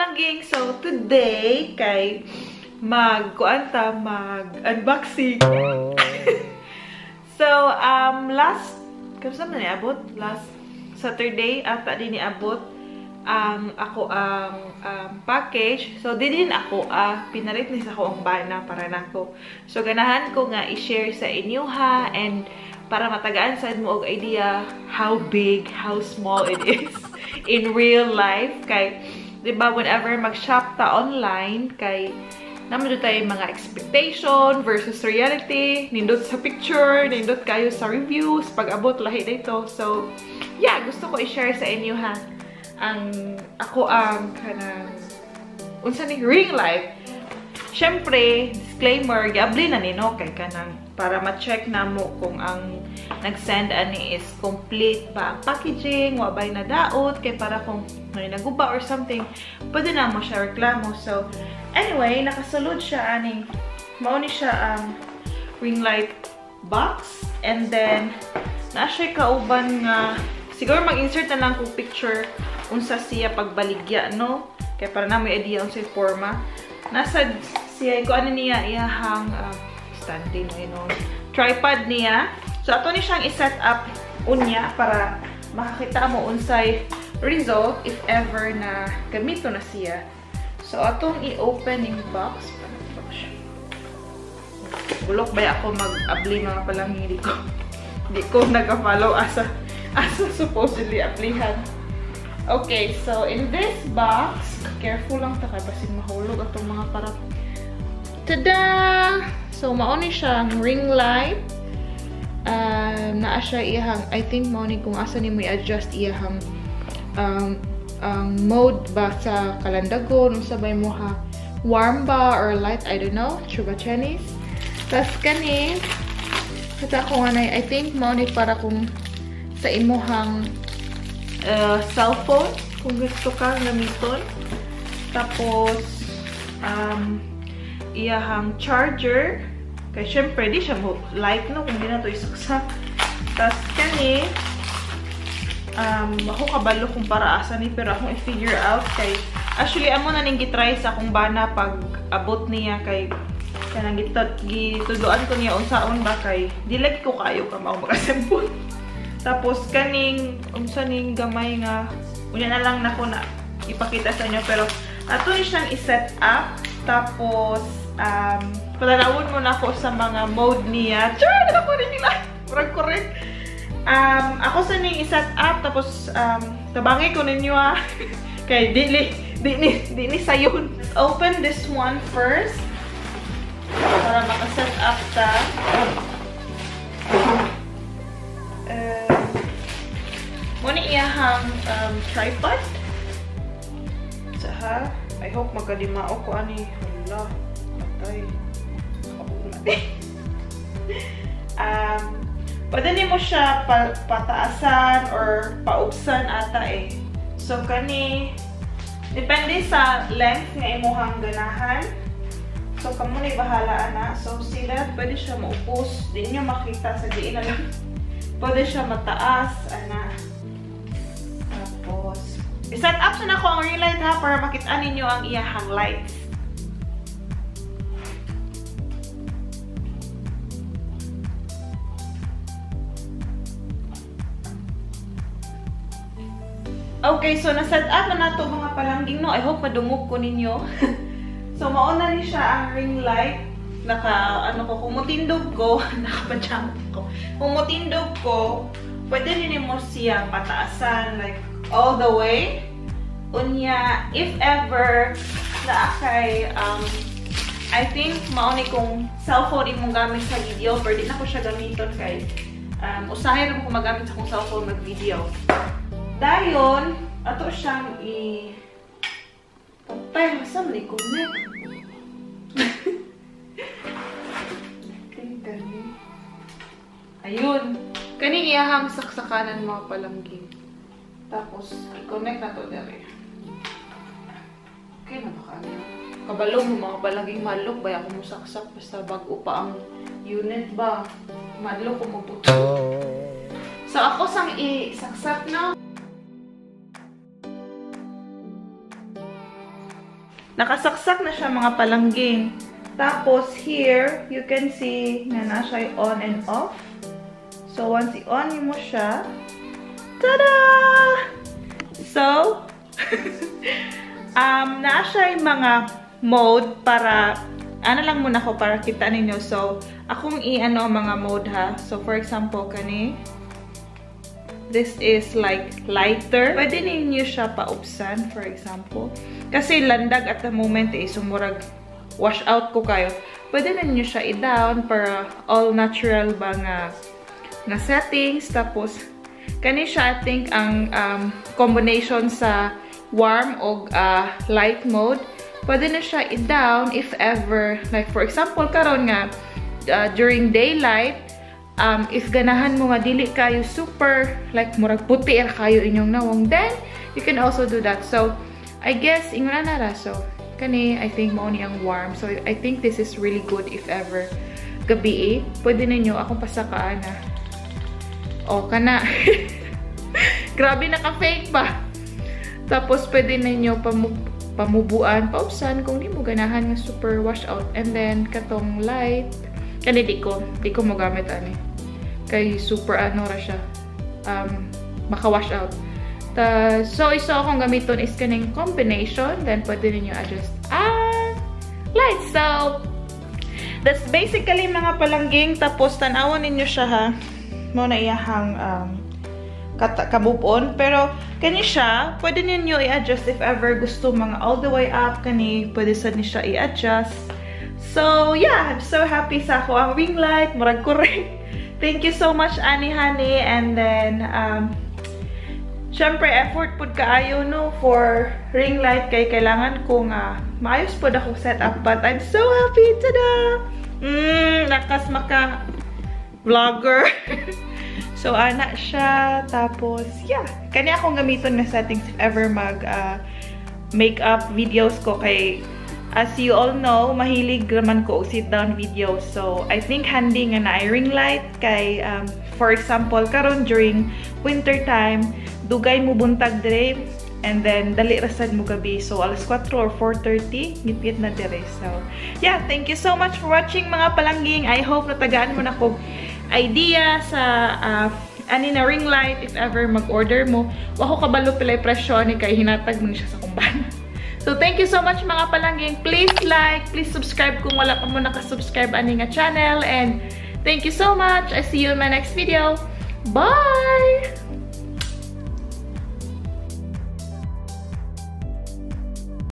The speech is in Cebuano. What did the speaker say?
Palangging. So today kay mag-kuanta, mag-unboxing. So last kamusta man niabot? Last Saturday ata din niabot ang ako ang package. So di din ako pinalit ni sa ako ang bana para nako. So ganahan ko nga i-share sa inyo ha, and para matagaan sad mo og idea how big, how small it is in real life. Kay di ba whenever mag-shop ta online kay naman tayo mga expectation versus reality, nindot sa picture, nindot kayo sa reviews, pag-abot lahi dito. So yeah, gusto ko i-share sa inyo ha ang ako ang kanang unsa ni ring light. Syempre, disclaimer, giabli na nino kay kanang para ma-check na mo kung ang nag-send ani is complete ba ang packaging, wa ba'y nadaot, kay para kung may naguba or something, pwede na mo siya reklamo. So anyway, nakasulod siya aning mao ni siya ang ring light box, and then naa siya kauban nga siguro mag-insert na lang kung picture unsa siya pagbaligya, no? Kay para na may idea unsay forma. Nasa siya ko ano niya iyahang standing no, you know, tripod niya. So ato ni siyang i-set up unya para makakita mo unsay result if ever na gamito na siya. So atong i-open yung box. Bulok ba ako mag-abli mga palangging, di ko nag-follow asa supposedly ablihan. Okay, so in this box, careful lang ta kay basin mahulog atong mga para. Tada! So mao ni siya ang ring light. Naa siya iyang, I think mao ni kung asa nimo i-adjust iyang ang mode ba sa kalandagon, unsa ba mo ha, warm ba or light, I don't know, chuba Chinese. Tas kani kita ko nga I think mao ni para kung sa imuhang cellphone kung gusto ka gamiton. Tapos iyahang charger kay syempre di siya mo light no kung di na to isaksak. Tas kani ako kabalo kung para asa ni, pero akong i-figure out kay actually amo na ning gitry sa akong bana pag abot niya kay kanang gituduan ko niya unsaon ba kay di lagi ko kayo ka mao mag-assemble. Tapos kaning unsa ning gamay nga unya na lang nako na ipakita sa inyo, pero ato ni siyang i-set up. Tapos patanawon mo na ako sa mga mode niya. Char, nako rin nila. Murag correct. Ako sa ning i-set up tapos tabangi ko ninyo ah. Kay dili di ni sayon. Let's open this one first para maka-set up ta. Muna iyahang tripod. Saha, I hope magkalimao ko ani. Hala, patay. Pwede nimo siya pataasan or paubsan ata eh. So kani depende sa length nga imuhang ganahan. So kamo ni bahala ana. So sila pwede siya maupos, di niyo makita sa diin na lang. Pwede siya mataas ana. Tapos i-set up sa nako ang ring light ha para makita ninyo ang iyahang lights. Okay, so na-set up na nato mga palangging, no? I hope madungog ko ninyo. So mauna ni siya ang ring light. Naka ano ko, kumutindog ko, nakapajama ko. Kumutindog ko, pwede rin mo siya pataasan like all the way. Unya, if ever naa kay I think mauni kung cellphone imong gamit sa video, pero di na ko siya gamiton kay usahay ra mo kung magamit sa akong cellphone mag-video. Dayon, ato siyang i patay masa man i-connect. Ayun. Kani iyahang saksakanan mga palangging. Tapos i-connect na to dere. Okay na ba ka? Kabalo mo mga palangging, malok ba ako musaksak basta bag-o pa ang unit ba? Madlok ko mabuto. So ako sang i-saksak na. Nakasaksak na siya, mga palangging. Tapos, here, you can see na na siya on and off. So, once i-on mo siya, tada! So, na siya yung mga mode para, ano lang muna ko para kita ninyo. So, akong i-ano ang mga mode ha. So, for example, kani, this is like lighter. Pwede ninyo siya paupsan, for example. Kasi landag at the moment eh, so murag wash out ko kayo. Pwede ninyo siya i-down para all natural ba nga settings. Tapos, kani siya, I think, ang combination sa warm o light mode. Pwede na siya i-down if ever, like for example, karon nga, during daylight, if ganahan mo nga dili kayo super, like murag puti ra kayo inyong nawong, then you can also do that. So, I guess, ingon na ra. So, kani, I think, mao ni ang warm. So, I think this is really good if ever gabi eh. Pwede ninyo akong pasakaan na. O, kana. Grabe, naka-fake ba? Tapos, pwede ninyo pamubuan, paupsan kung di mo ganahan nga super wash out. And then, katong light. Kani di ko mo gamit ani. Kay super ano ra siya. Maka-wash out. So, isa akong gamiton is kaning combination. Then, pwede ninyo adjust ang light. So, that's basically, mga palangging. Tapos, tanawan ninyo siya ha. Mo na iyahang kabubon. Pero, kani siya, pwede ninyo i-adjust if ever gusto mga all the way up. Kani, pwede sa ni siya i-adjust. So, yeah, I'm so happy sa ako ang ring light. Murag correct. Thank you so much, Ani Honey. And then, syempre, effort pud kaayo, no, for ring light kay kailangan ko nga maayos pud akong setup. But I'm so happy! Tada! Nakas maka vlogger. So, ana siya. Tapos, yeah. Kani akong gamiton na settings if ever mag makeup videos ko kay as you all know, mahilig naman ko og sit down videos. So, I think handy nga na ring light kay for example, karon during winter time, dugay mo buntag dire and then dali ra sad mo gabi. So, alas 4 or 4:30, ngitngit na dire. So, yeah, thank you so much for watching, mga palangging. I hope natagaan mo na kog idea sa ani na ring light if ever mag-order mo. Wa ko kabalo pilay presyo ani kay hinatag mo ni siya sa kumbana. So, thank you so much, mga palangging. Please like, please subscribe kung wala pa mo nakasubscribe ani nga channel. And thank you so much. I see you in my next video. Bye!